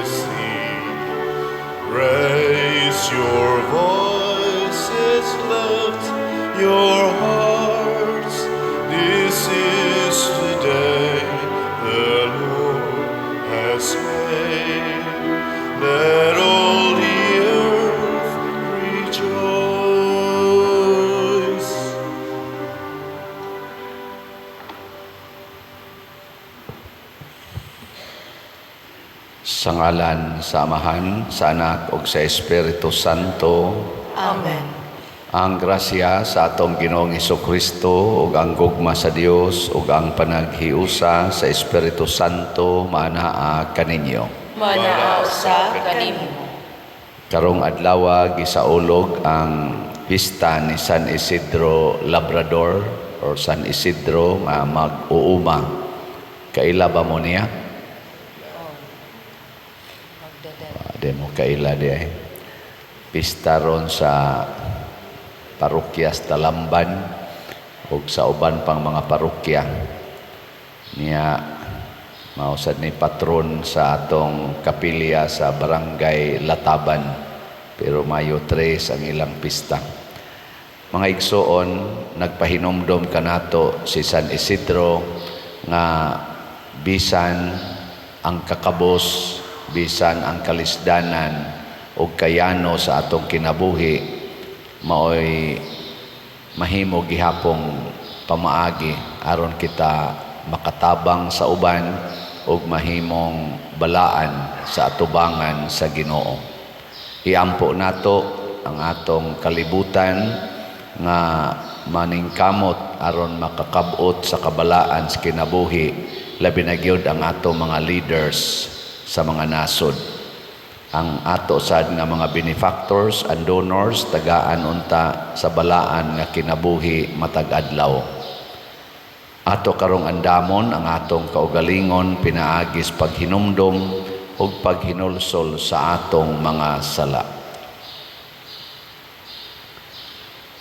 the sea. Raise your voices, lift your hearts. This is the day the Lord has made. Let all the earth rejoice. Sa ngalan sa Amahan, sa Anak ug sa Espiritu Santo. Amen. Ang grasya sa atong Ginoong Kristo ug ang gugma sa Dios ug ang panaghiusa sa Espiritu Santo maanaa kaninyo. Manaa usa kanimo. Karong adlaw gisaulog ang pista ni San Isidro Labrador or San Isidro nga mag-uuma. Kaila ba mo niya? Di mo kaila di ay. Pista ron sa parokya sa Talamban ug sa uban pang mga parokya. Niya mao sad ni patron sa atong kapilya sa Barangay Lataban, pero Mayo 3 ang ilang pista. Mga igsoon, nagpahinumdom kanato si San Isidro nga bisan ang kakabos, bisan ang kalisdanan ug kayano sa atong kinabuhi, maoy mahimo gihapong pamaagi aron kita makatabang sa uban ug mahimong balaan sa atubangan sa Ginoo. Iampo nato ang atong kalibutan nga maningkamot aron makakab-ot sa kabalaan sa kinabuhi, labi na gyud ang ato mga leaders sa mga nasod. Ang ato sad nga mga benefactors and donors, tagaan unta sa balaan nga kinabuhi matag adlaw. Ato karong andamon ang atong kaugalingon pinaagis paghinumdom ug paghinulsol sa atong mga sala.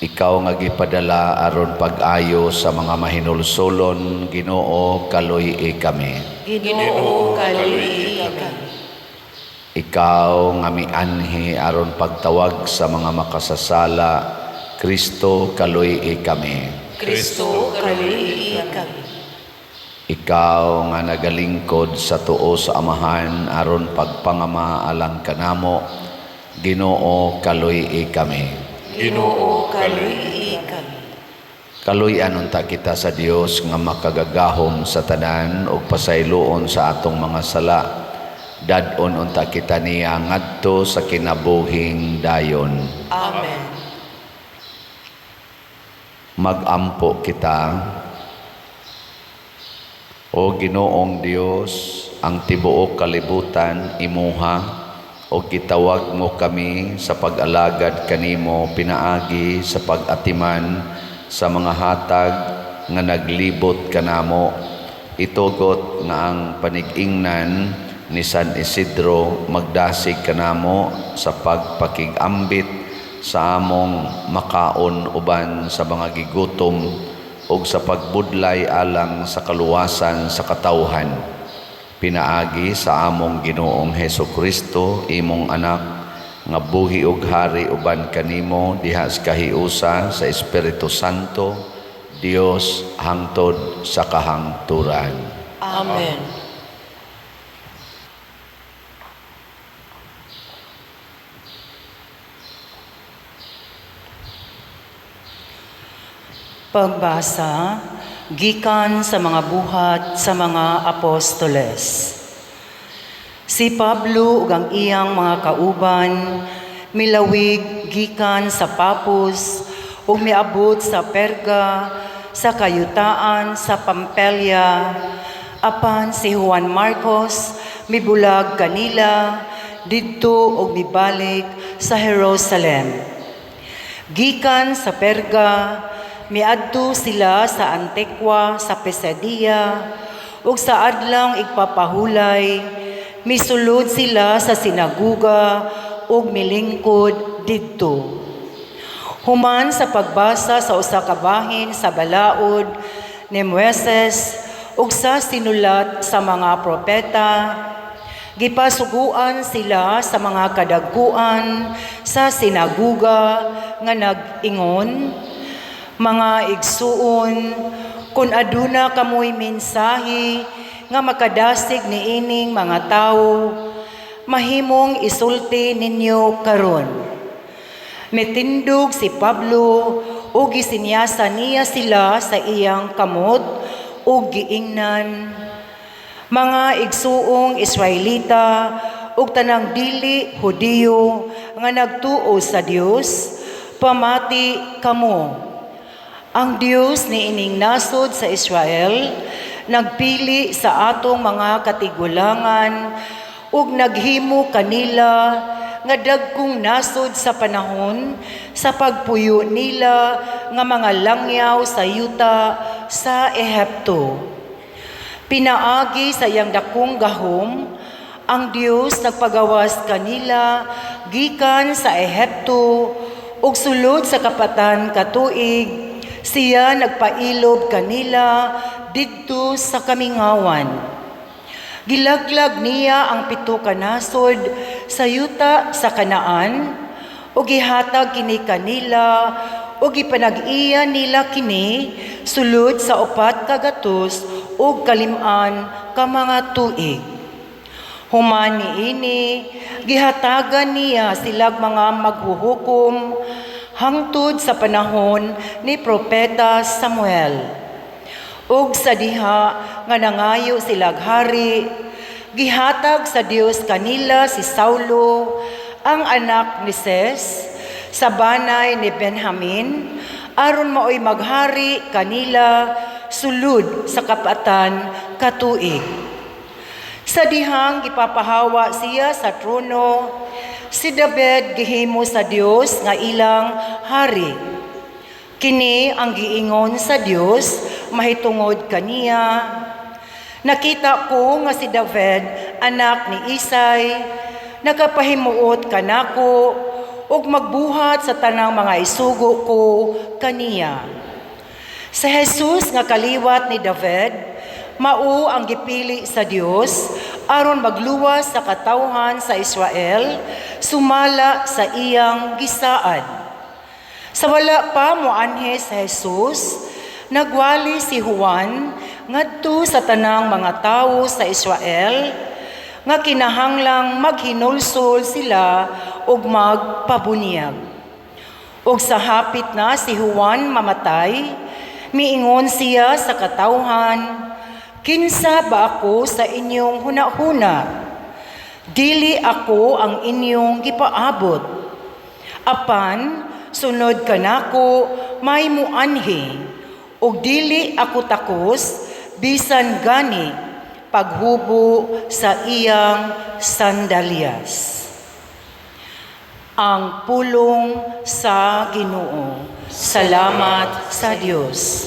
Ikaw nga gipadala aron pag-ayo sa mga mahinulsolon, Ginoo, kaluy-i kami. Ginoo, kaluy-i kami. Ikaw nga mianhi aron pagtawag sa mga makasasala, Kristo, kaluy-i kami. Kristo, kaluy-i kami. Ikaw nga nagalingkod sa tuo sa Amahan aron pagpangama alang kanamo, Ginoo, kaluy-i kami. Ginoo, kaluy-i kami. Kaluy-an unta kita sa Dios nga makagagahom sa tanan ug pasayloon sa atong mga sala. Dad-on unta kita niya ngadto sa kinabuhing dayon. Amen. Magampo kita. O Ginoong Dios, ang tibuok kalibutan imuha, o gitawag mo kami sa pag-alagad kanimo pinaagi sa pag-atiman sa mga hatag nga naglibot kanamo. Itugot nga ang panig-ingnan ni San Isidro magdasig kanamo sa pagpakig-ambit sa among makaon uban sa mga gigutom ug sa pagbudlay alang sa kaluwasan sa katawhan. Pinaagi sa among Ginoong Heso Kristo, imong anak, nga buhi ug hari uban kanimo diha sa kahiusa sa Espiritu Santo, Dios hangtod sa kahangturan. Amen. Pagbasa gikan sa mga Buhat sa mga Apostoles. Si Pablo ug ang iyang mga kauban milawig gikan sa Papos ug miabot sa Perga sa kayutaan sa Pampelya, apan si Juan Marcos mibulag kanila didto ug mibalik sa Jerusalem. Gikan sa Perga miadto sila sa Antiqua sa Pisidia, ug sa adlawng igpapahulay misulod sila sa sinaguga ug milingkod didto. Human sa pagbasa sa usa ka bahin sa balaod ni Moises ug sa sinulat sa mga propeta, Gipasuguan sila sa mga kadagkuan sa sinaguga nga nag-ingon, "Mga igsuon, kung aduna kamoy mensahe nga makadasig niining mga tawo, mahimong isulti ninyo karon." Mitindog si Pablo ug gisinyasan niya sila sa iyang kamot ug giingnan, "Mga igsuong Israelita ug tanang dili Hudiyo nga nagtuo sa Dios, pamati kamo. Ang Dios niining nasod sa Israel nagpili sa atong mga katigulangan ug naghimo kanila nga dagkong nasod sa panahon sa pagpuyo nila nga mga langyaw sa yuta sa Ehipto. Pinaagi sa iyang dakong gahom, ang Dios nagpagawas kanila gikan sa Ehipto ug sulod sa kapatan ka tuig siya nagpailob kanila didto sa kamingawan. Gilaglag niya ang 7 ka nasod sa yuta sa Kanaan ug gihatag kini kanila ug gipanag-iya nila kini sulod sa 405 ka mga tuig. Human niini, gihatagan niya silag mga maghuhukom hangtod sa panahon ni Propeta Samuel. Ug sa diha nga nangayo silag hari, gihatag sa Dios kanila si Saulo, ang anak ni Ses, sa banay ni Benjamin, aron maoy maghari kanila sulod sa 40 ka tuig. Sa dihang gipapahawa siya sa trono, si David gihimo sa Dios nga ilang hari. Kini ang giingon sa Dios mahitungod kaniya, 'Nakita ko nga si David, anak ni Isay, nakapahimuot kanako ug magbuhat sa tanang mga isugo ko kaniya.' Sa Jesus nga kaliwat ni David, mao ang gipili sa Dios aron magluwas sa katawhan sa Israel sumala sa iyang gisaad. Sa wala pa moanhi sa Jesus, nagwali si Juan ngadto sa tanang mga tawo sa Israel nga kinahanglang maghinulsol sila ug magpabunyag. Ug sa hapit na si Juan mamatay, miingon siya sa katawhan, 'Kinsa ba ako sa inyong hunahuna? Dili ako ang inyong gipaabot. Apan sunod kanako may muanhi, ug dili ako takos bisan gani paghubo sa iyang sandalyas.'" Ang pulong sa Ginoo. Salamat sa Dios.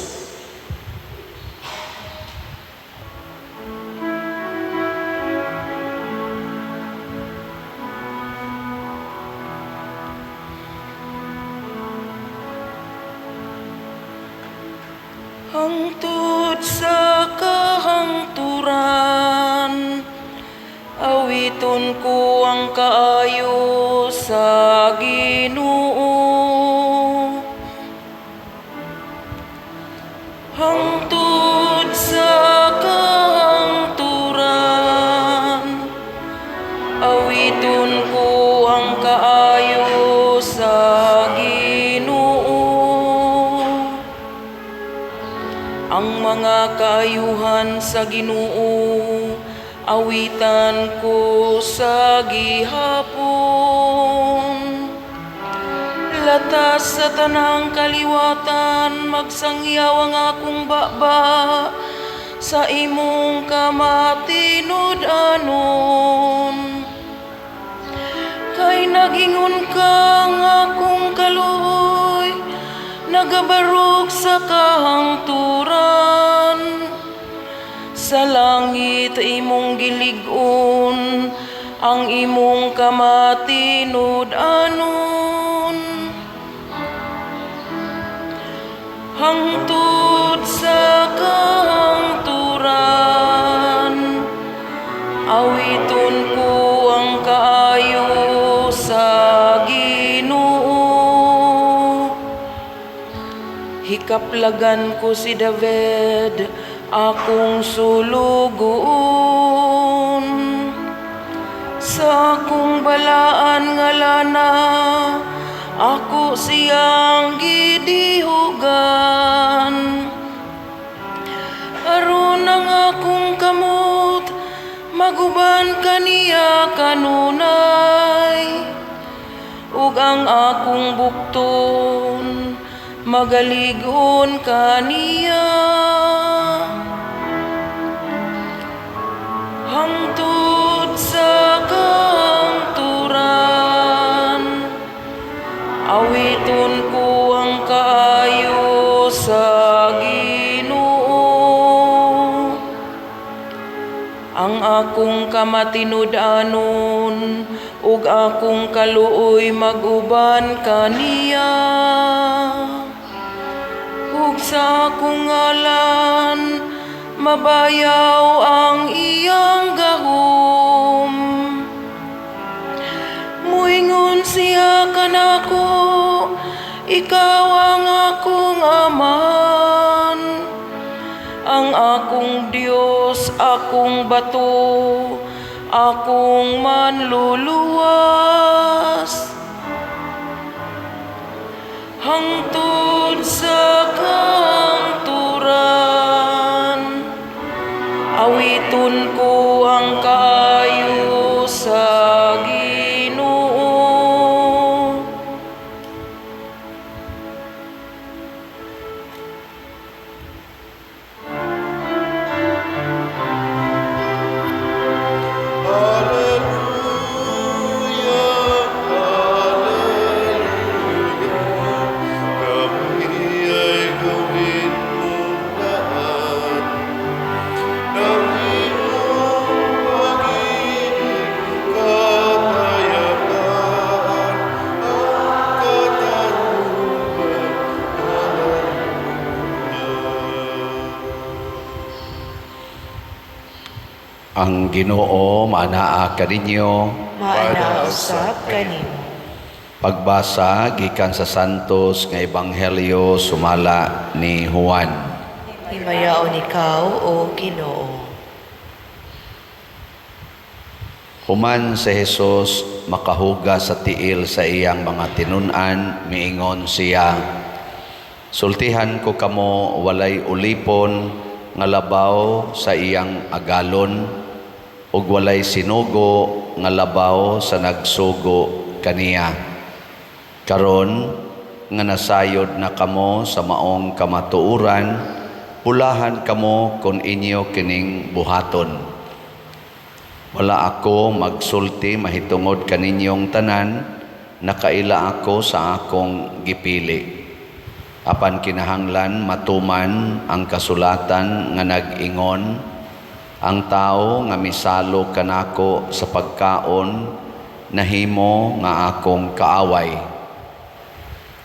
Hangtod sa kahangturan, awiton ko ang kaayo sa Ginoo. Hangtod sa kahangturan, awiton ko ang kaayo sa Ginoo. Ang mga kaayuhan sa Ginoo, awitan ko sa gihapon. Latas sa tanang kaliwatan, magsangyaw ang akong baba sa imong kamatinud-anon. Kay nagingon ka nga akong kaluoy, nagabarog sa kahangturan. Sa langit imong gilig-on ang imong kamatinud-anon. Hangtod sa kahangturan, awiton ko Gikaplagan ko si David, akong sulugoon. Sa akong balaan nga lana, ako siyang gidihugan. Aron ang akong kamot maguban kaniya kanunay, ug ang akong bukton magalig-on kaniya. Hangtod sa kangturan, awiton ko ang kaayo sa Ginoo. Ang akong kamatinud-anon ug akong kaluoy mag-uban kaniya. Ug sa akong ngalan mabayaw ang iyang gahom. Muingon siya kanako, "Ikaw ang akong Amahan, ang akong Dios, akong bato, akong manluluwas." Hangtod sa kangturan, awiton ko ang kaayo sa Ginoo. Alleluia, Alleluia, kami ay gawin mong daan ng iyong pag-ibig, kapayapaan, ang katarungan. Alleluia. Ang Ginoo maanaa kaninyo. Maanaa usab kanimo. Pagbasa gikan sa Santos nga Ebanghelyo sumala ni Juan. Himayaon ikaw, O Ginoo. Human si Jesus makahugas sa tiil sa iyang mga tinun-an, miingon siya, "Sultihan ko kamo, walay ulipon nga labaw sa iyang agalon, ug walay sinugo nga labaw sa nagsugo kaniya. Karon nga nasayod na kamo sa maong kamatuoran, bulahan kamo kung inyo kining buhaton. Wala ako magsulti mahitungod kaninyong tanan, nakaila ako sa akong gipili. Apan kinahanglan matuman ang kasulatan nga nag-ingon, 'Ang tawo nga misalo kanako sa pagkaon nahimo nga akong kaaway.'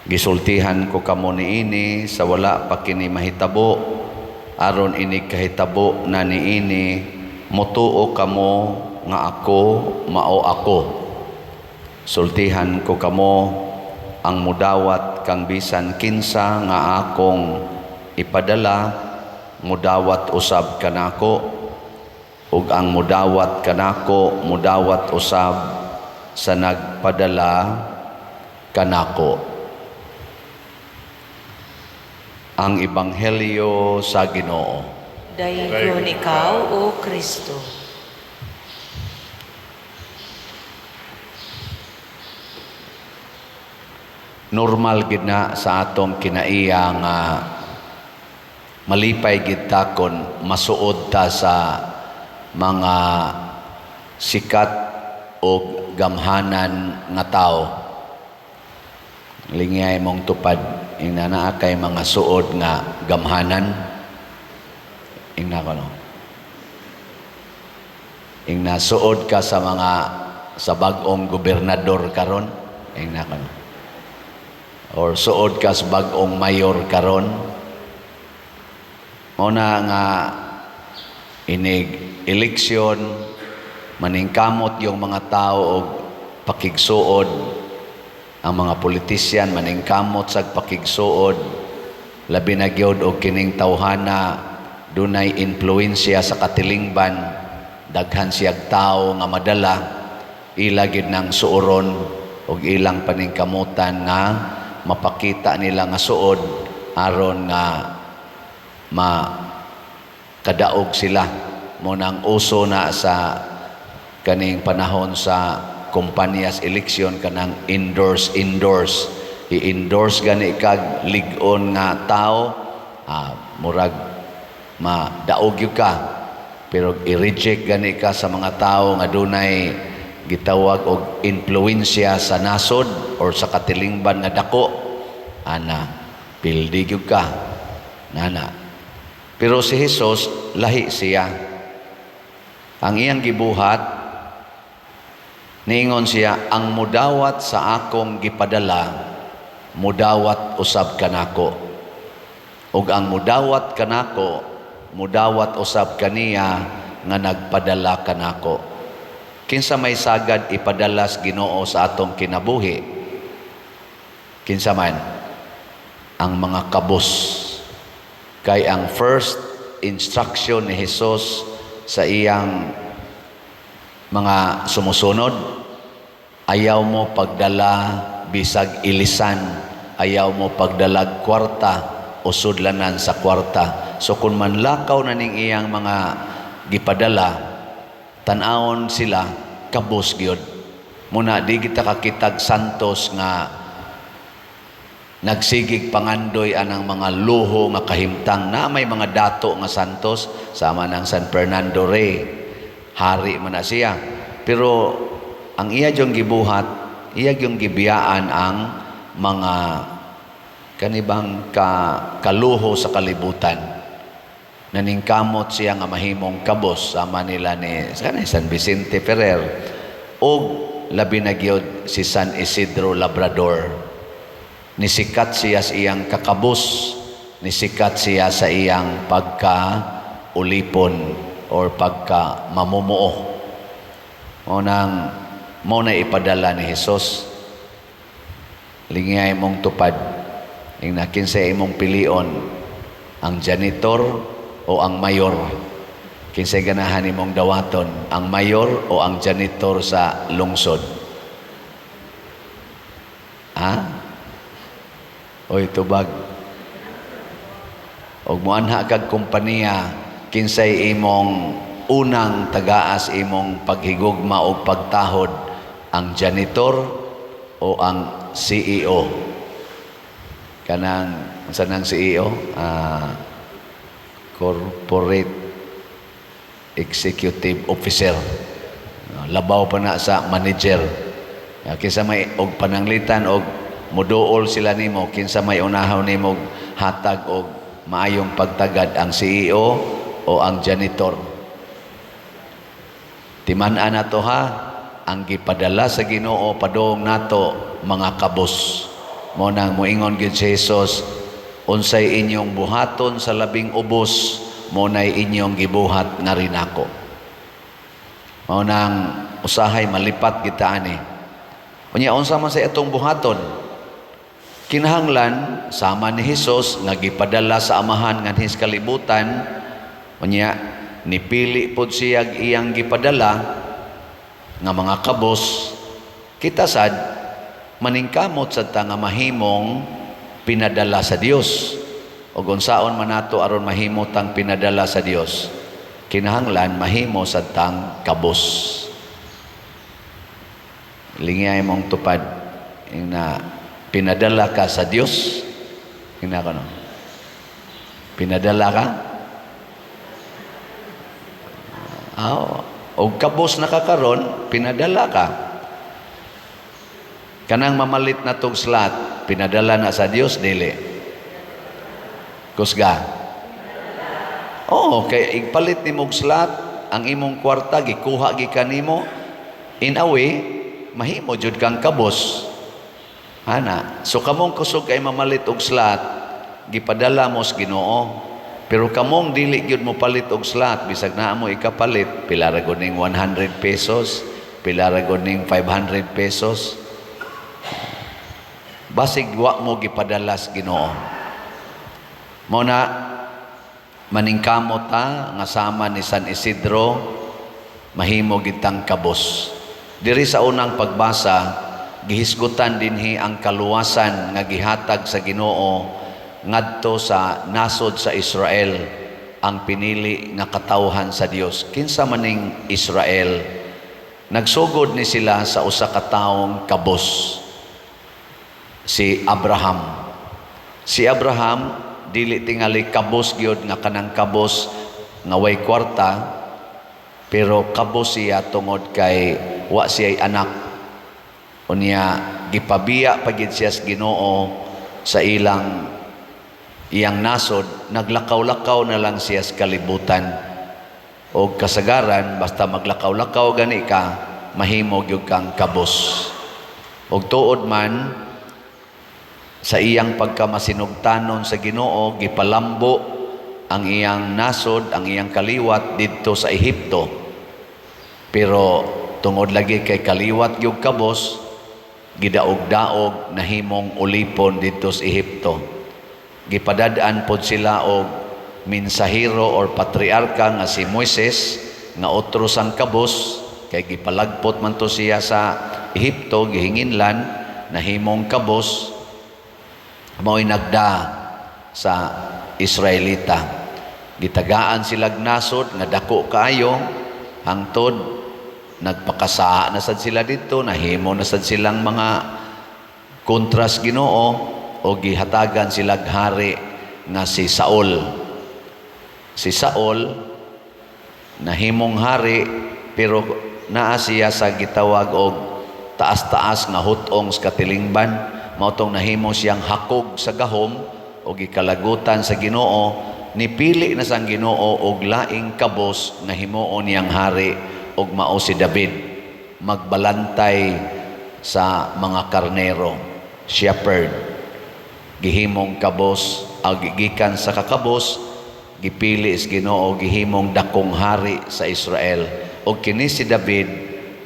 Gisultihan ko kamo niini sa wala pa kini mahitabo, aron inig kahitabo na niini, mutuo kamo nga ako mao ako. Sultihan ko kamo, ang mudawat kang bisan kinsa nga akong ipadala, mudawat usab kanako, ug ang mudawat kanako, mudawat usab sa nagpadala kanako." Ang Ebanghelyo sa Ginoo. Daygon ikaw, O Kristo. Normal gid na sa atong kinaiya nga malipay gid ta kon masuod ta sa mga sikat o gamhanan nga tao. Lingay mong tupad, ingna naa kay mga suod nga gamhanan. Ingna ko, no. Ingna suod ka sa bag-ong gobernador karon, ingna ko, no. Or suod ka sa bag-ong mayor karon. Mao na nga inig eleksyon, maningkamot yung mga tao og pakigsuod. Ang mga politisyan maningkamot sa pakigsuod. Labi na gyud og kining tawhana dunay influensya sa katilingban, daghan siyag tao nga madala, ila gyud nang suoron og ilang paningkamutan nga mapakita nila nga suod aron nga makadaog sila. Mo nang uso na sa kaning panahon sa kumpanyas eleksyon, kanang endorse endorse, i-endorse gani kag lig-on nga tao, murag madaog gyud ka, pero i-reject gani ka sa mga tao nga dunay gitawag og influensya sa nasod or sa katilingban nga dako ana, pildi gyud ka nana. Pero si Jesus, lahi siya. Ang iyang gibuhat, niingon siya, "Ang mudawat sa akong gipadala, mudawat usab kanako, ug ang mudawat kanako, mudawat usab kaniya nga nagpadala kanako." Kinsa may sagad ipadalas Ginoo sa atong kinabuhi? Kinsa man? Ang mga kabus. Kay ang first instruction ni Jesus sa iyang mga sumusunod, "Ayaw mo pagdala bisag ilisan, ayaw mo pagdalag kwarta o sudlanan sa kwarta." So kung manlakaw na ning iyang mga gipadala, tan-awon sila, kabos gyud. Muna di kita kakitag santos nga nagsigig pangandoy anang mga luho nga kahimtang. Na may mga dato nga santos sama ng San Fernando Rey, hari man na siya, pero ang iya yung gibuhat, iya yung gibiyaan ang mga kanibang kaluho sa kalibutan. Naningkamot siya nga mahimong kabos sama nila ni kani San Vicente Ferrer og labi na gyud si San Isidro Labrador. Nisikat siya sa iyang kakabos, nisikat siya sa iyang pagka ulipon or pagka mamumuo. Mo nang mo na ipadala ni Jesus. Lingiyay mong tupad. Ingna, kinsa imong pilion, ang janitor o ang mayor? Kinsay ganahan imong dawaton, ang mayor o ang janitor sa lungsod? Ha? Oy, tubag. Og muanha kag kompanya, kinsay imong unang tagaas imong paghigugma o pagtahod, ang janitor o ang CEO? Kanang unsa nang CEO? Corporate Executive Officer. Labaw pa na sa manager. Kinsa may og pananglitan og muduol sila nimo, kinsa may unahaw nimo hatag og maayong pagtagad, ang CEO o ang janitor? Timan-an nato ha, ang gipadala sa Ginoo padung nato mga kabos. Mo nang moingon gyud si Jesus, "Unsay inyong buhaton sa labing ubos, mo nay inyong gibuhat nga nako." Mao nang usahay malipat kita ani. Unya, unsa man sa atong buhaton? Kinahanglan sama ni Hesus nga gipadala sa Amahan nganhi sa kalibutan, unya nipili pod siya iyang gipadala nga mga kabos, kita sad maningkamot sad ta nga mahimong pinadala sa Dios. Ug unsaon man nato aron mahimo tang pinadala sa Dios? Kinahanglan mahimo sad tang kabos. Lingiyay mong tupad na, pinadala ka sa Dios. Ingna ko, no? Pinadala ka? Ah, og kabos na ka karon, pinadala ka. Kanang mamalit na tong slot, pinadala na sa Dios, dili? Kusga. Oo, kay igpalit nimo og slot, ang imong kwarta gikuha gikan nimo, in a way mahimo jud kang kabos. Ana, so kamong kusog kay mamalit og slot, gipadala mo sa Ginoo. Pero kamong dili gyud mo palit og slot, bisag naa mo ikapalit, pila ra gud ning 100 pesos, pila ra gud ning 500 pesos. Basig wa mo gipadala sa Ginoo. Mao na maningkamot ta nga sama ni San Isidro, mahimo gyud tang kabos. Diri sa unang pagbasa, gihisgutan dinhi ang kaluwasan nga gihatag sa Ginoo ngadto sa nasod sa Israel, ang pinili nga katawhan sa Dios. Kinsa maning Israel? Nagsugod ni sila sa usa ka taong kabos, si Abraham. Si Abraham dili tingali kabos gyud nga kanang kabos nga way kwarta, pero kabos siya tungod kay wa siya'y anak. Unya gipabiya pa gyud siya sa Ginoo sa iyang nasod, naglakaw-lakaw na lang siya sa kalibutan. O kasagaran, basta maglakaw-lakaw gani ka, mahimo gyud kang kabos. Og tuod man, sa iyang pagkamasinugtanon sa Ginoo, gipalambo ang iyang nasod, ang iyang kaliwat didto sa Ehipto. Pero tungod lagi kay kaliwat gyud kabos, gidaog-daog, nahimong ulipon didto sa Ehipto. Gipadad-an pod sila og mensahero or patriarka nga si Moises, nga otro sang kabos kay gipalagpot man to siya sa Ehipto, gihinginlan, nahimong kabos, mao'y nagda sa Israelita. Gitagaan silag nasod nga dako kaayo hangtod nagpakasaa na sad sila didto, nahimo na sad silang mga kontras Ginoo o gihatagan silag hari nga si Saul. Si Saul nahimong hari, pero naa siya sa gitawag og taas-taas nga hut-ong sa katilingban. Mao tong nahimo siyang hakog sa gahom o gikalagutan sa Ginoo. Nipili na sang Ginoo og laing kabos nga himuon niyang hari, og mao si David, magbalantay sa mga karnero, shepherd. Gihimong kabos, ag gikan sa kakabos, gipili sa Ginoo, gihimong dakong hari sa Israel. Og kini si David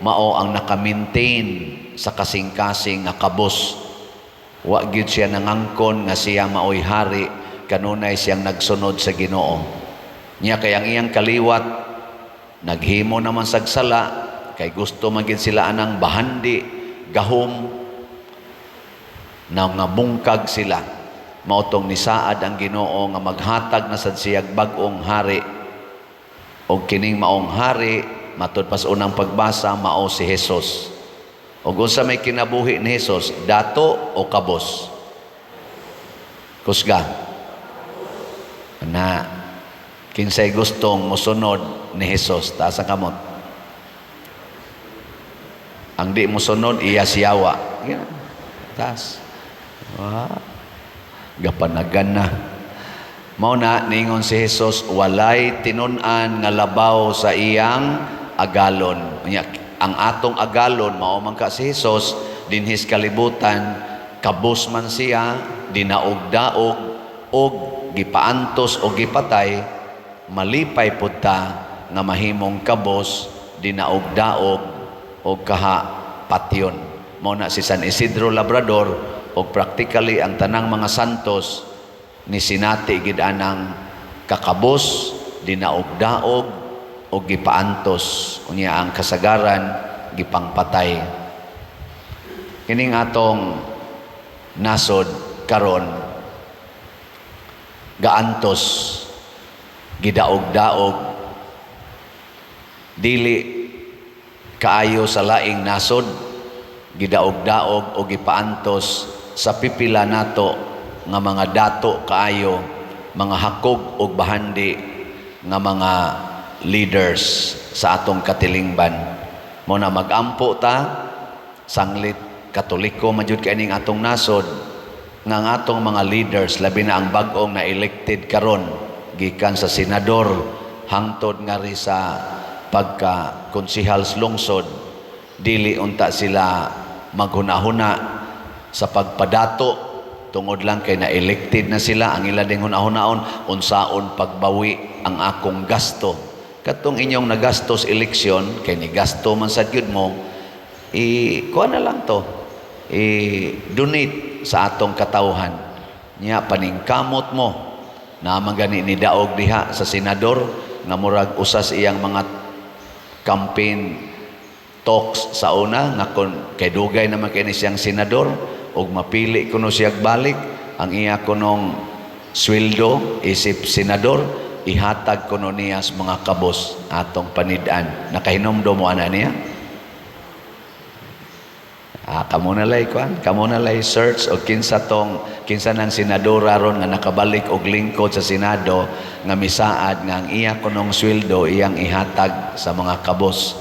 mao ang naka-maintain sa kasing-kasing nga kabos. Wa gyud siya nangangkon nga siya maoy hari, kanunay siyang nagsunod sa Ginoo. Nya kay ang iyang kaliwat naghimo naman sag sala kay gusto man gid sila anang bahandi, gahom, na nga mungkag sila. Mao tong nisaad ang Ginoo nga maghatag na sad siyag bag-ong hari. Og kining maong hari, matud pa sa unang pagbasa, mao si Jesus. Og unsa may kinabuhi ni Jesus, dato o kabos? Kusga. Na kinsay gustong mosunod ni Jesus, taas ang kamot. Ang di mosunod, iya siyawa. Yeah. Taas. Ah, gapanagan na. Mao na ningon si Jesus, walay tinun-an nga labaw sa iyang agalon. Unya, ang atong agalon mao man ka si Jesus dinhi sa kalibutan, kabos man siya, dinaog-daog og gipaantos o gipatay, malipay pud ta nga mahimong kabos, dinaog-daog og kaha patyon. Mao na si San Isidro Labrador og practically ang tanang mga santos ni sinati gid anang kakabos, dinaog-daog o gipaantos, unya ang kasagaran gipangpatay. Kining atong nasod karon gaantos, gidaog-daog, dili kaayo sa laing nasod, gidaog-daog o gipaantos sa pipila nato nga mga dato kaayo, mga hakog og bahandi nga mga leaders sa atong katilingban. Mao na magampo ta, sanglit Katoliko man jud kay ning atong nasod, nga ang atong mga leaders, labi na ang bag-ong na elected karon, gikan sa senador hangtod ngari sa pagka konsehal sa lungsod, dili unta sila maghuna-huna sa pagpadato tungod lang kay na-elected na sila. Ang ila ding huna-hunaon, unsaon pagbawi ang akong gasto. Katong inyong nagastos eleksyon, kay ni gasto man sad gyud mo, i kuha na lang to, i donate sa atong katawhan. Nya paningkamot mo. Naa man gani ni daog diha sa senador nga murag usas iyang mga campaign talks sa una nga kon kay dugay naman kay ni siyang senador ug mapili kuno siyag balik, ang iya kunong sweldo isip senador ihatag kuno niya sa mga kabos atong panid-an. Nakahinomdom mo ana niya? Ah, kamo na lay kuan, kamo na lay search og kinsa tong kinsa nang senadora ron nga nakabalik og lingkod sa Senado nga misaad nga ang iya kunong sweldo iyang ihatag sa mga kabos.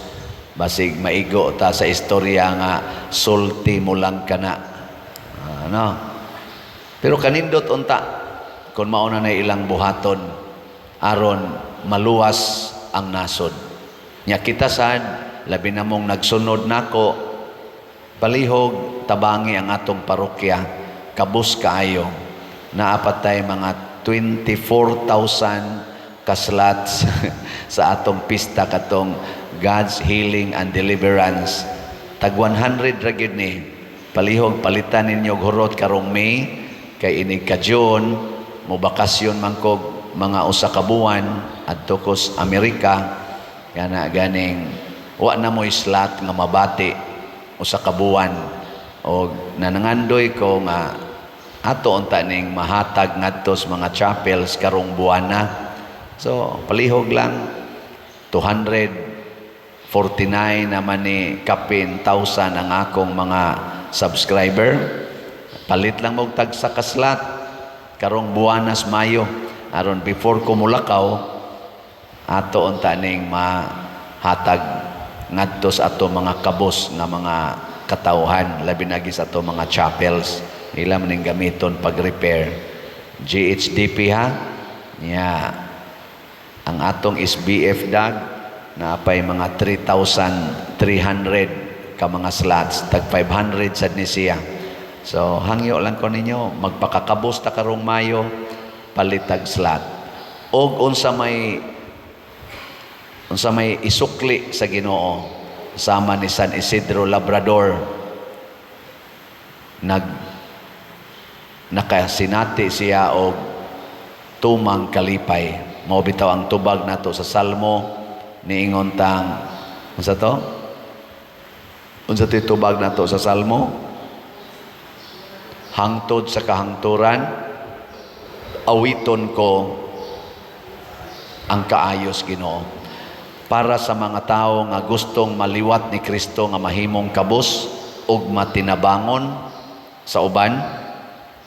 Basig maigo ta sa istorya nga sulti mo lang kana. Ah, ano? Pero kanindot unta kung mao na ilang buhaton aron maluwas ang nasod. Nya kita sad, labi na mong nagsunod nako, palihog tabangi ang atong parokya, kabus kaayo. Naa pa tay mga 24,000 ka-slots sa atong pista katong God's Healing and Deliverance. Tag 100 ra gyud ni. Palihog palitan ninyo og hurot karong May kay inig ka June mo bakasyon man kog mga usa ka buwan adto kos Amerika, kana ganing wa na mo'y slot nga mabati usa ka buwan, og nanangandoy ko nga ato unta ning mahatag ngadto sa mga chapels karong buwana. So palihog lang, 249 naman ni kapin thousand ang akong mga subscriber. Palit lang og tagsa ka slot karong buwanas Mayo aron before ko mulakaw, ato unta ning mahatag ngadto sa ato mga kabos nga mga katawhan, labi na sa ato mga chapels, ila man ning gamiton pag-repair. GHDP ha nya, ang atong SBF dag naapay mga 3,300 ka mga slots, tag 500 sad ni siya. So hangyo lang ko ninyo, magpakakabos ta karong Mayo, palitag slot og unsa may isukli sa Ginoo, sama ni San Isidro Labrador, nakasinati siya og tumang kalipay. Mao bitaw ang tubag nato sa Salmo, niingon tang unsa to, unsa to tubag nato sa Salmo? "Hangtod sa kahangturan awiton ko ang kaayos, Ginoo." Para sa mga tao nga gustong maliwat ni Kristo nga mahimong kabos ug matinabangon sa uban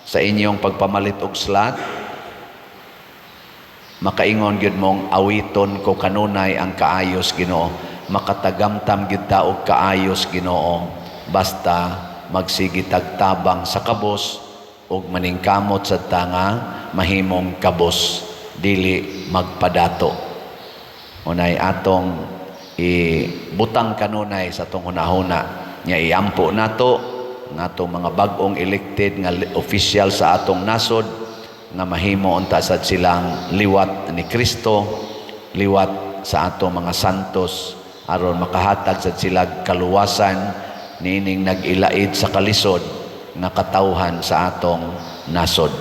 sa inyong pagpamalit og slot, makaingon gyud mong "Awiton ko kanunay ang kaayos, Ginoo." Makatagamtam gyud ta og kaayos Ginoo basta magsige tagtabang sa kabos ug maningkamot sa ta nga mahimong kabos, dili magpadato. Unay atong ibutang kanunay sa atong hunahuna nya iampo nato ang atong mga bag-ong elected nga official sa atong nasod nga mahimo unta sad silang liwat ni Kristo, liwat sa atong mga santos, aron makahatag sad sila kaluwasan niining nag-ilaid sa kalisod nga katawhan sa atong nasod.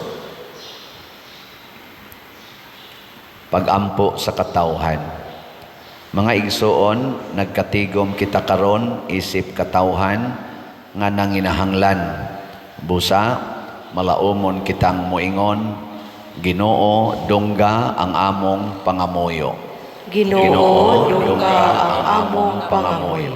Pagampo sa katawhan. Mga igsuon, nagkatigom kita karon isip katawhan nga nanginahanglan. Busa malaumon kitang moingon, "Ginoo, dungga ang among pangamuyo." Ginoo, dungga ang among pangamuyo.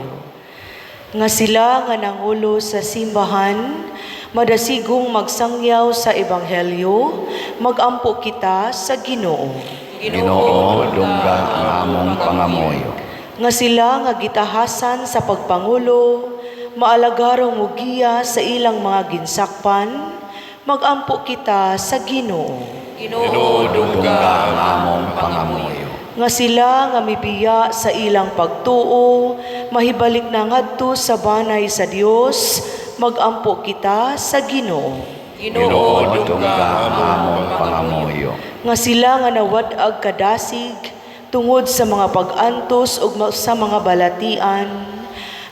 Nga sila nga nangulo sa simbahan, madasigong magsangyaw sa ebanghelyo, magampo kita sa Ginoo. Ginoo, dungga ang among pangamuyo. Nga sila nga gitahasan sa pagpangulo, maalagarong mugiya sa ilang mga ginsakpan, magampo kita sa Ginoo. Ginoo, Dungga ang among pangamuyo. Nga sila nga mibiya sa ilang pagtuo, mahibalik na ngadto sa banay sa Dios, magampo kita sa Ginoo. Ginoo, Ginoo, dungga ang among pangamuyo. Nga sila nga nawad-ag kadasig tungod sa mga pag-antos ug sa mga balatian,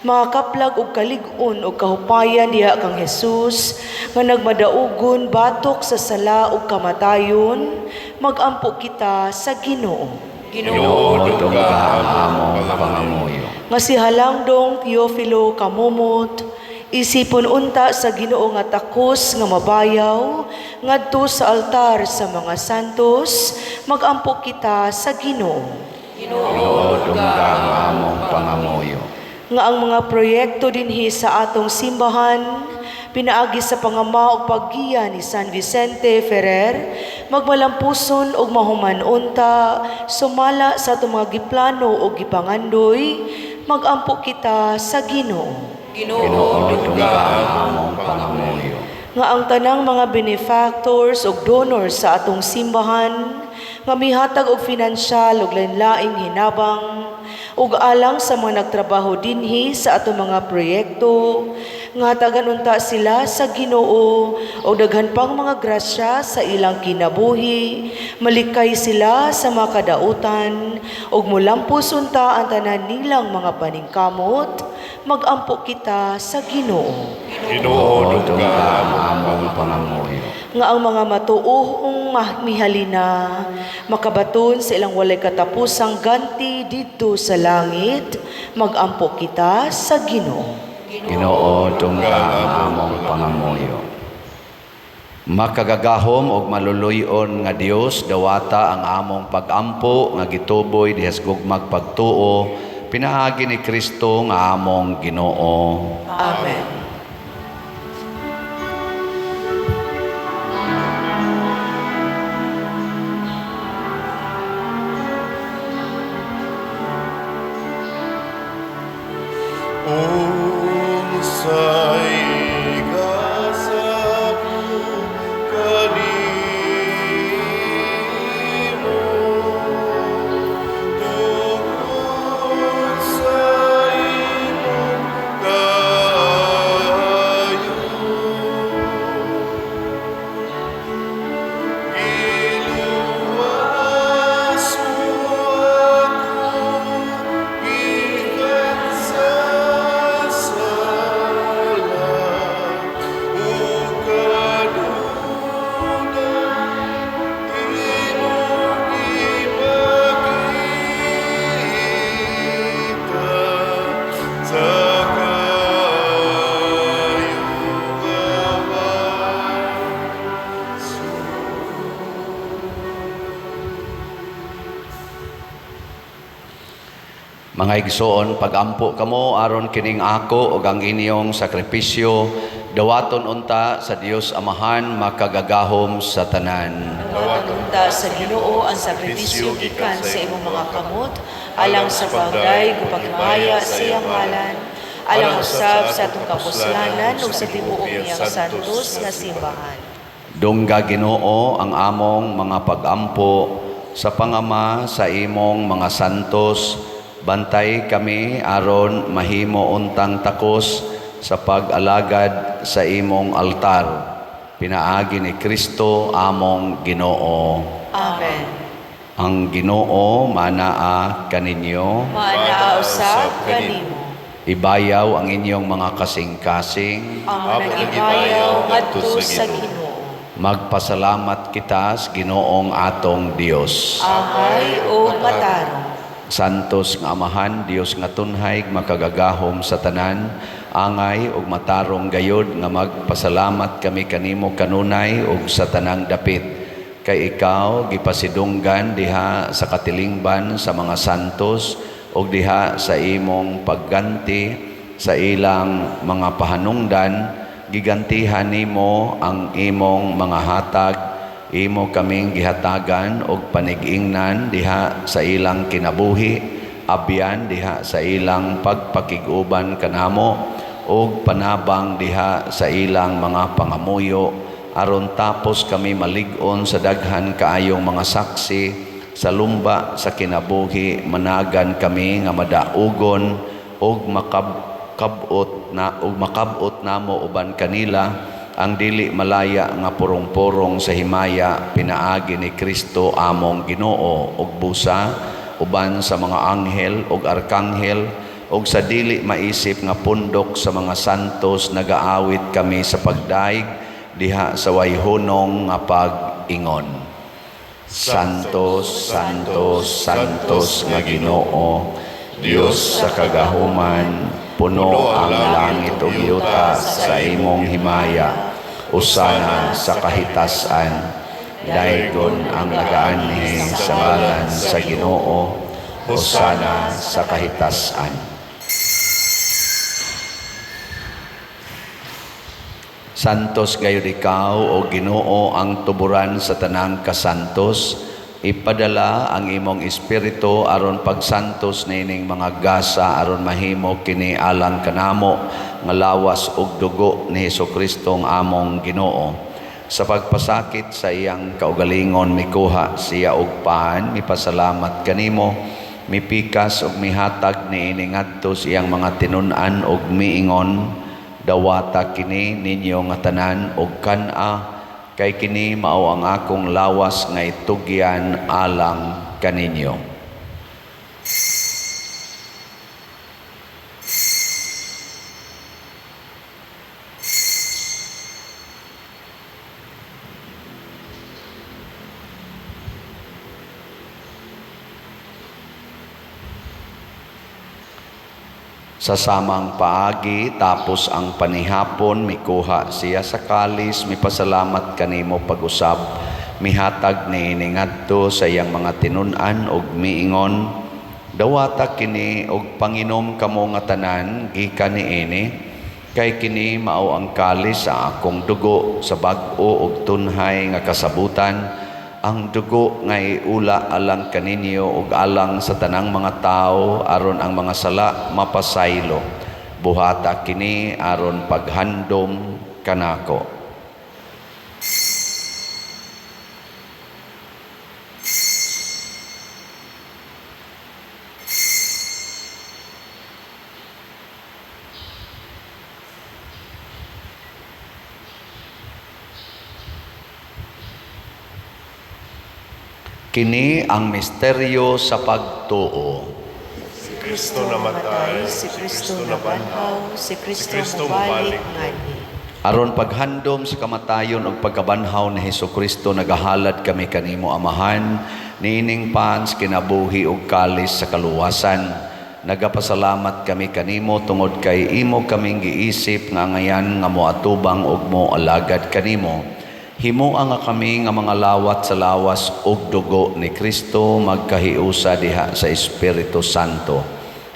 Makakaplag og kalig-on og kahupayan diha kang Jesus nga nagmadaugon batok sa sala ug kamatayon, magampo kita sa Ginoo. Ginoo, dungga ang among pangamuyo. Nga si Halangdong Teofilo Kamumot, isipon unta sa Ginoo nga takos nga mabayaw ngadto sa altar sa mga santos, magampo kita sa Ginoo. Ginoo, dungga ang among pangamuyo. Nga ang mga proyekto dinhi sa atong simbahan pinaagi sa pangama ug paggiya ni San Vicente Ferrer magmalampuson ug mahuman unta sumala sa atong mga giplano ug gipangandoy, magampo kita sa Ginoo. Ginoo, dungga ang among pangamuyo. Nga ang tanang mga benefactors ug donors sa atong simbahan nga mihatag og finansyal ug lain-laing hinabang ug alang sa mga nagtrabaho dinhi sa atong mga proyekto, nga hatagan unta sila sa Ginoo og daghan pang mga grasya sa ilang kinabuhi, malikay sila sa mga kadautan ug molampos unta ang tanan nilang mga paningkamot, magampo kita sa Ginoo. Ginoo, Dungga ang among pangamuyo. Nga ang mga matuohong mihalina makabaton sa ilang walay katapusang ganti didto sa langit, magampo kita sa Ginoo. Ginoo, dungga ang among pangamuyo. Makagagahom og maluluy-on nga Dios, dawata ang among pagampo nga gituboy diha sa gugmag pagtuo pinaagi ni Kristo nga among Ginoo. Amen. Unsay gasa ko kanimo tungod sa imong kaayo? Giluwas mo ako gikan sa sala ug kanunay imong ipakita sa kaayo nga. Mga igsoon, pagampo kamo aron kining ako ug ang inyong sakripisyo dawaton unta sa Dios Amahan makagagahom sa tanan. Dawaton unta sa Ginoo ang sakripisyo gikan sa imong mga kamot alang sa pagday ug paghimaya sa iyang ngalan, alang usab sa atong kapuslanan ug sa tibuok niyang santos nga simbahan. Dungga, Ginoo, ang among mga pagampo sa pangama sa imong mga santos. Bantay kami aron mahimo untang takos sa pag-alagad sa imong altar. Pinaagi ni Kristo among Ginoo. Amen. Ang Ginoo manaa kaninyo. Maanaa usab kanimo. Ibayaw ang inyong mga kasing-kasing. Amo nang ibayaw ngadto sa Ginoo. Magpasalamat kita sa Ginoong atong Dios. Angay ug matarong. Santos nga Amahan, Dios nga tunhay, makagagahom sa tanan, angay ug matarong gayod nga magpasalamat kami kanimo kanunay ug sa tanang dapit. Kay ikaw gipasidunggan diha sa katilingban sa mga santos ug diha sa imong pagganti sa ilang mga pahanungdan, gigantihan nimo ang imong mga hatag. Imo kaming gihatagan og panig-ingnan diha sa ilang kinabuhi, abyan diha sa ilang pagpakig-uban kanamo ug panabang diha sa ilang mga pangamuyo, aron tapos kami malig-on sa daghan kaayong mga saksi sa lumba sa kinabuhi, managan kami nga madaugon og makab-ot na og makab-ot namo uban kanila ang dili malaya nga purong-purong sa himaya, pinaagi ni Kristo among Ginoo. Ug busa uban sa mga anghel ug arkanghel. ug sa dili maisip nga pundok sa mga santos nagaawit kami sa pagdaig diha sa way hunong nga pag-ingon. Santos, Santos, Santos nga Ginoo, Dios sa kagahuman, puno ang langit ug yuta sa imong himaya. Hosana sa kahitasan. Daygon ang nagaanhi sa ngalan sa Ginoo. Hosana sa kahitasan. Santos gayud ikaw, o Ginoo, ang tuburan sa tanang kasantos. Ipadala ang imong espiritu aron pagsantos niining mga gasa aron mahimo kini alang kanamo nga lawas ug dugo ni Hesukristo ang among Ginoo. Sa pagpasakit sa iyang kaugalingon mikuha siya og pan, mipasalamat kanimo, mipikas ug mihatag niini ngadto sa iyang mga tinun-an ug miingon: "Dawata kini ninyo nga tanan og kan-a, kay kini mao ang akong lawas nga itugyan alang kaninyo." Sa samang paagi, tapos ang panihapon, mikuha siya sa kalis, mipasalamat kanimo pag-usab, mihatag niini ngadto sa iyang mga tinun-an ug miingon: "Dawata kini og panginom kamo nga tanan gikan niini, kay kini mao ang kalis sa akong dugo sa bag-o ug tunhay nga kasabutan, ang dugo nga iula alang kaninyo ug alang sa tanang mga tawo aron ang mga sala mapasaylo. Buhata kini aron paghandom kanako." Kini ang misteryo sa pagtuo. Si Kristo namatay, si Kristo nabanhaw, si Kristo Kristo mobalik mobalik nganhi. Aron paghandom sa kamatayon ug pagkabanhaw ni Hesukristo, nagahalad kami kanimo, Amahan, niining pans kinabuhi ug kalis sa kaluwasan. Nagapasalamat kami kanimo tungod kay imo kaming giisip nga angayan nga moatubang ug moalagad kanimo. Himoa nga kami nga mga lawat sa lawas ug dugo ni Kristo magkahiusa diha sa Espiritu Santo.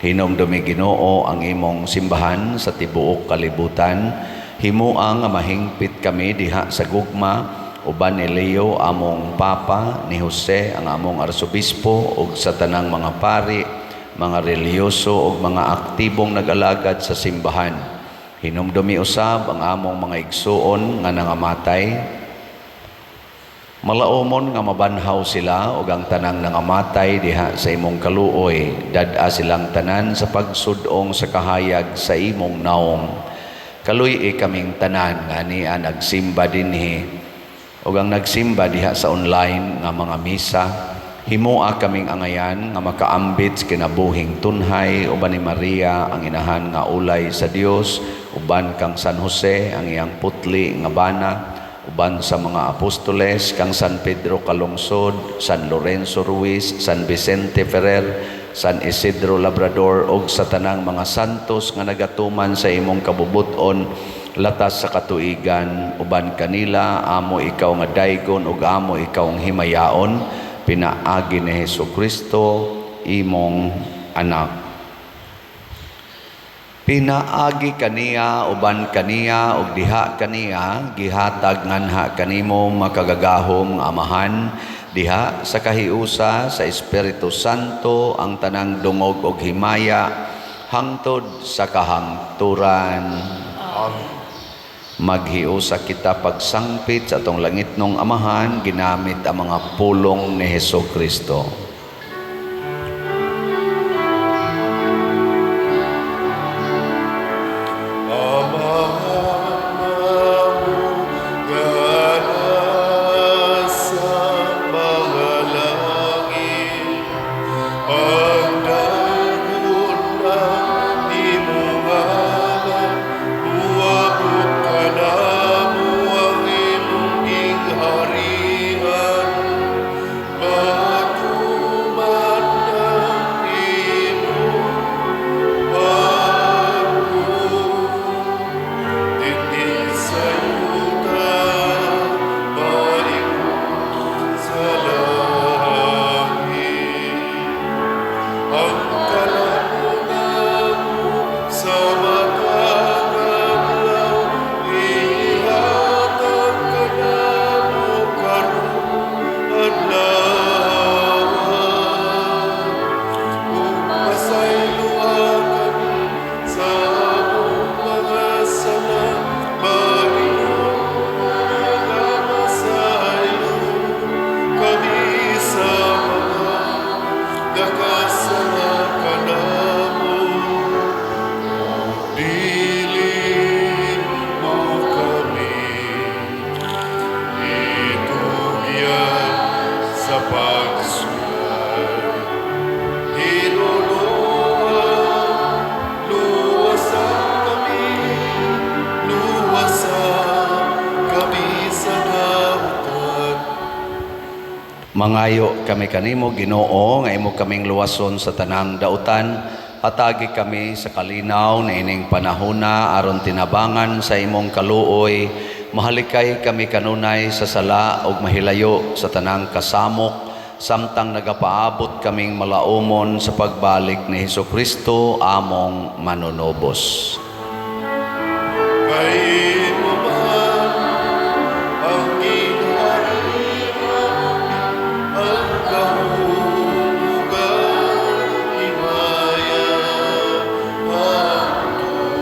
Hinumdumi, Ginoo, ang imong simbahan sa tibuok kalibutan. Himoa nga mahingpit kami diha sa gugma uban ni Leo among Papa, ni Jose ang among Arsobispo ug sa tanang mga pari, mga relihiyoso ug mga aktibong nag-alagad sa simbahan. Hinumdumi usab ang among mga igsuon nga nangamatay. Malaomon nga mabanhaw sila ug ang tanang nangamatay diha sa imong kaluoy. Dad-a silang tanan sa pagsud-ong sa kahayag sa imong naong. Kaluy-i kaming tanan nga ania nagsimba dinhi ug ang nagsimba diha sa online nga mga misa. Himoa kaming angayan nga makaambit sa kinabuhing tunhay uban ni Maria ang inahan nga ulay sa Dios, uban kang San Jose ang iyang putli nga bana, uban sa mga apostoles, kang San Pedro Calungsod, San Lorenzo Ruiz, San Vicente Ferrer, San Isidro Labrador ug sa tanang mga santos nga nagatuman sa imong kabubut-on latas sa katuigan. Uban kanila amo ikaw nga daygon ug amo ikaw ang himayaon, pinaagi ni Hesukristo imong anak. Pinaagi kaniya, uban kaniya ug diha kaniya, gihatag nganha kanimo, makagagahom nga Amahan, diha sa kahiusa sa Espiritu Santo ang tanang dungog ug himaya hangtod sa kahangturan. Amen. Maghiusa kita pagsangpit sa atong langitnong Amahan ginamit ang mga pulong ni Hesukristo. Amahan namo nga nasa mga langit, pagdaygon ang Mangayo kami kanimo, Ginoo, nga imo kaming luwason sa tanang dautan. Hatagi kami sa kalinaw na ining panahona aron tinabangan sa imong kaluoy. Mahalikay kami kanunay sa sala ug mahilayo sa tanang kasamok samtang nagapaabot kaming malaumon sa pagbalik ni Hesus Kristo among manunubos. Kay imo man ang gingharian, ang gahom ug ang himaya, hangtod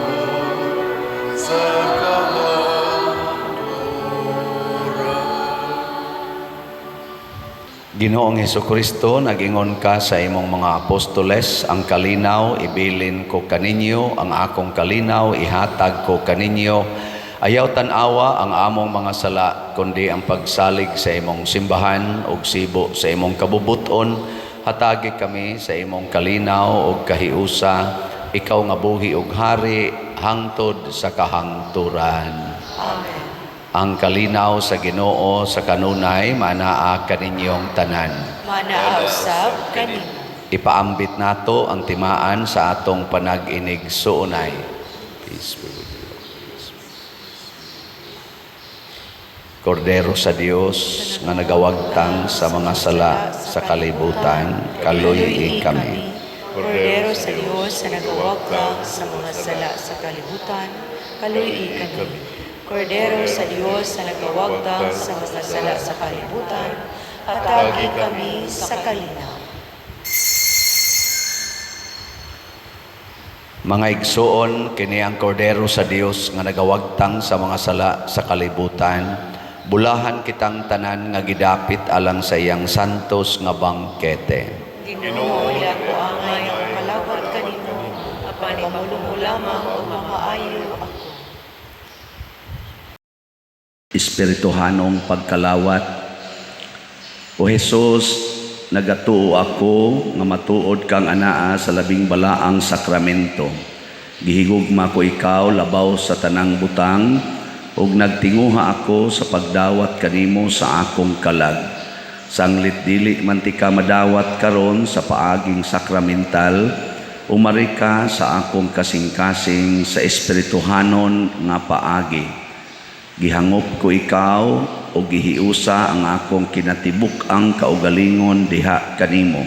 sa kahangturan. Ginoong Hesukristo, nagingon ka sa imong mga apostoles, "Ang kalinaw ibilin ko kaninyo, ang akong kalinaw ihatag ko kaninyo. Ayaw tan-awa ang among mga sala, kundi ang pagsalig sa imong simbahan ug sibo sa imong kabubuton. Hatagi kami sa imong kalinaw ug kahiusa, ikaw nga buhi ug hari hangtod sa kahangturan." Amen. Ang kalinaw sa Ginoo sa kanunay manaa kaninyong tanan. Manaa usab kanimo. Ipaambit nato ang timaan sa atong panag-inig-suunay. Peace be with you. Kordero sa Dios nga nagawagtang sa mga sala sa kalibutan, kaluy-i kami. Kordero sa Dios na nagawagtang sa mga sala sa kalibutan, kaluy-i kami. Kordero sa Dios na nagawagtang sa mga sala sa kalibutan, hatagi kami sa kalinaw. Mga igsuon, kini ang Kordero sa Dios nga nagawagtang sa mga sala sa kalibutan. Bulahan kitang tanan nga gidapit alang sa iyang santos nga bangkete. Ginoo, ila ko angay ang kalawat kanimo, apan ipamulong mo lamang ug mamaayo ako. Espirituhanong pagkalawat. O Jesus, nagatuo ako nga matuod kang anaa sa labing balaang sakramento. Gihigugma ko ikaw labaw sa tanang butang ug nagtinguha ako sa pagdawat kanimo sa akong kalag. Sanglit dili man tika madawat karon sa paaging sakramental, umari ka sa akong kasing-kasing sa espirituhanon nga paagi. Gihangop ko ikaw o gihiusa ang akong kinatibuk-ang kaugalingon diha kanimo.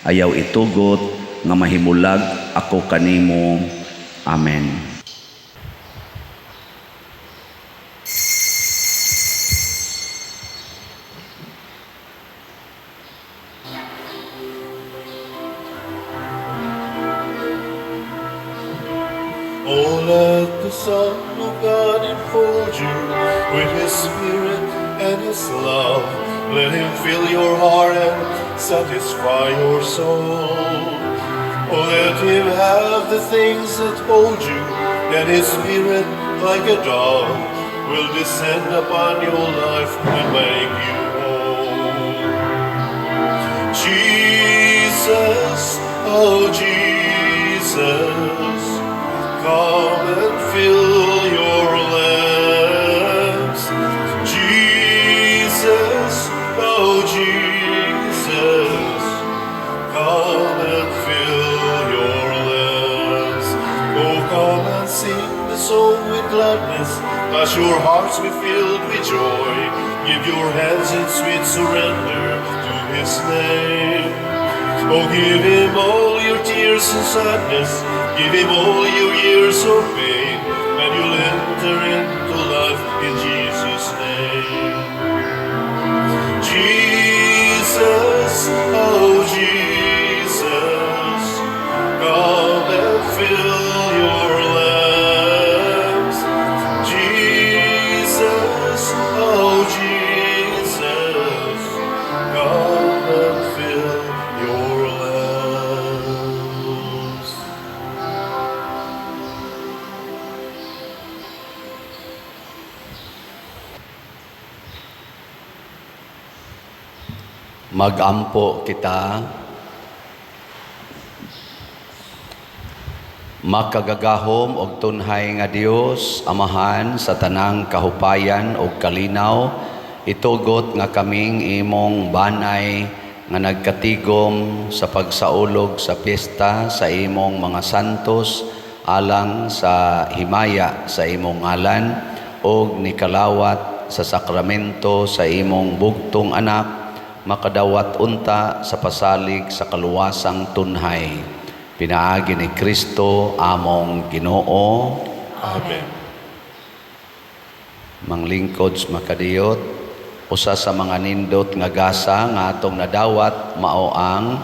Ayaw itugot nga mahimulag ako kanimo. Amen. Oh, let the Son of God enfold you with His Spirit and His love. Let Him fill your heart and satisfy your soul. Oh, let Him have the things that hold you, and His Spirit, like a dove, will descend upon your life and make you whole. Jesus, oh Jesus, come and fill your lamps. Jesus, oh Jesus, come and fill your lamps. Oh, come and sing the song with gladness, as your hearts be filled with joy. Give your hands in sweet surrender to His name. Oh, give Him all your tears and sadness, give Him all your years of pain, and you'll enter into life in Jesus' name. Jesus, oh Jesus, come and fill your lamps. Jesus, oh Jesus, come and fill your lamps. Magampo kita. Makagagahom og tunhay nga Dios, Amahan sa tanang kahupayan ug kalinaw, Itugot nga kaming imong banay nga nagkatigom sa pagsaulog sa piyesta sa imong mga santos alang sa himaya sa imong ngalan ug nikalawat sa sakramento sa imong bugtong anak, makadawat unta sa pasalig sa kaluwasang tunhay pinaagi ni Kristo among Ginoo. Amen. Manglingkod sa makadiyot, usa sa mga nindot nga gasa nga atong nadawat mao ang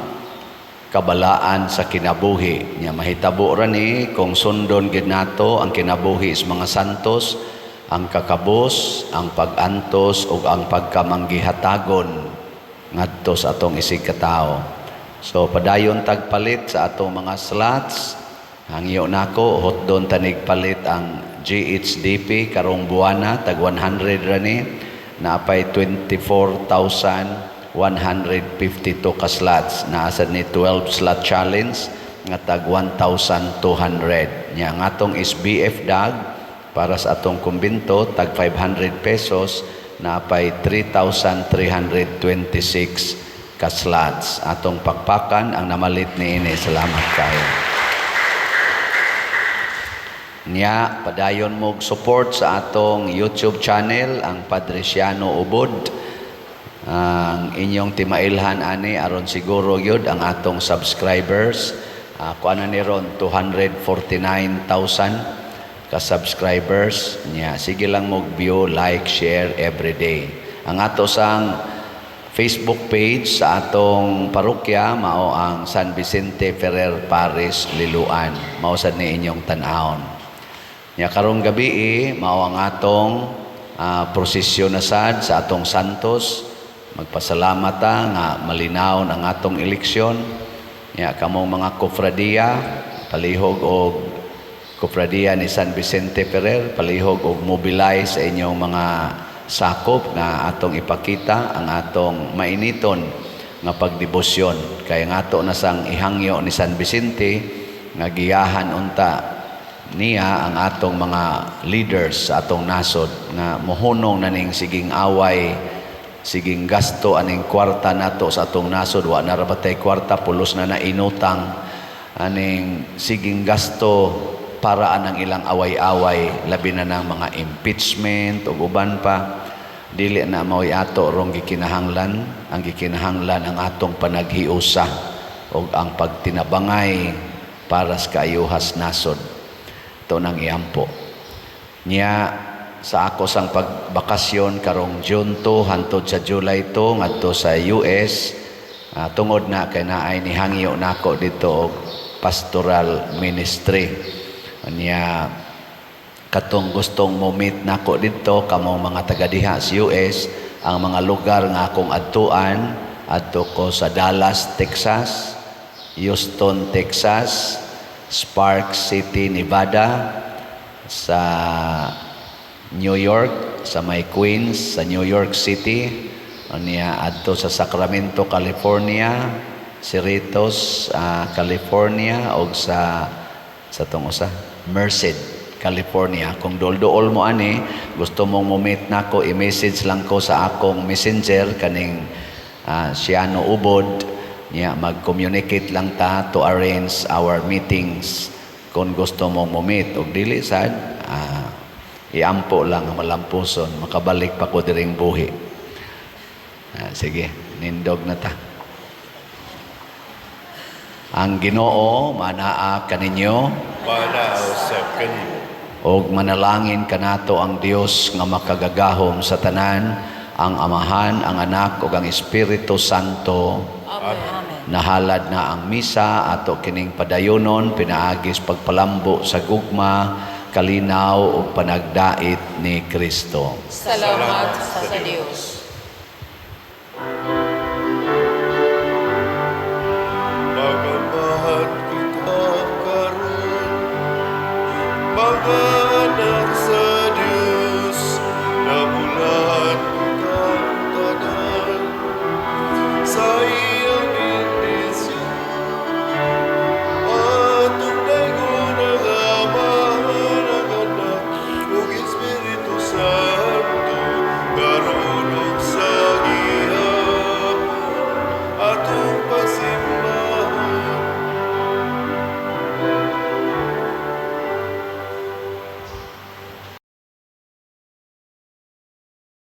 kabalaan sa kinabuhi. Nya mahitabo ra ni kung sundon gid nato ang kinabuhi sa mga santos, ang kakabos, ang pag-antos ug ang pagkamanggihatagon ngadto sa atong isig katawo. So padayon tagpalit sa atong mga slots. Hangyo nako hotdon tanig palit ang GHDP karong buwana, tag 100 ra ni, naapay 24,152 ka slots. Naa sad ni 12 slot challenge nga tag 1,200. Nya ang atong SBF dag para sa atong kumbinto tag 500 pesos, naapay 3,326 ka slots. Atong pakpakan ang namalit niini. Salamat kayo. Nya padayon mo support sa atong YouTube channel, ang Padre Siano Ubod. Ang inyong timailhan ani aron siguro gyud ang atong subscribers. Kuan na ni ron, 249,000 ka subscribers. Nya sige lang mo view, like, share every day. Ang ato sang Facebook page sa atong parokya mao ang San Vicente Ferrer Parish, Liloan. Mao sad ni inyong tan-awon. Nya karong gabi mao ang atong prosesyon na sad sa atong santos. Magpasalamat ta nga malinawon ang atong eleksyon. Nya kamong mga kofradiya, palihog og kofradiya ni San Vicente Ferrer, palihog og mobilize sa inyong mga sakop nga atong ipakita ang atong mainiton nga pagdebosyon. Kay nga ato na sang ihangyo ni San Vicente nga giyahan unta niya ang atong mga leaders sa atong nasod nga mohunong na ning siging away, siging gasto aning kwarta nato sa atong nasod. Wa na ra batay kwarta, pulos na na inutang aning siging gasto para anang ilang away-away, labi na ng mga impeachment ug uban pa. Dili na mao'y ato rong gikinahanglan. Ang gikinahanglan ang atong panaghiusa ug ang pagtinabangay para sa kaayuhas nasod. Ito nang iampo niya sa ako sang pagbakasyon karong June 2 hantod sa July 2 ngadto sa US, tungod na kay naay nihangyo nako dito og pastoral ministry. Niya katong gustong mo meet nako didto, kamong mga taga diha sa US, ang mga lugar nga akong adtuan, adto ko sa Dallas, Texas, Houston, Texas, Sparks City, Nevada, sa New York, sa may Queens, sa New York City, niya adto sa Sacramento, California, Cerritos, California, og sa tong usa, Merced, California. Kung duol-duol mo ani, gusto mong mo-meet nako, i-message lang ko sa akong messenger kaning Siano Ubod. Niya mag-communicate lang ta to arrange our meetings kung gusto mong mo-meet. Og dili sad, iampo lang ang malampuson, makabalik pa ko diring buhi. Sige, nindog na ta. Ang Ginoo manaa kaninyo. Manaa usab kanimo. Og manalangin kanato ang Dios nga makagagahom sa tanan, ang Amahan, ang Anak ug ang Espiritu Santo. Amen. Nahalad na ang misa, ato kining padayonon pinaagis pagpalambo sa gugma, kalinaw ug panagdait ni Kristo. Salamat sa Dios.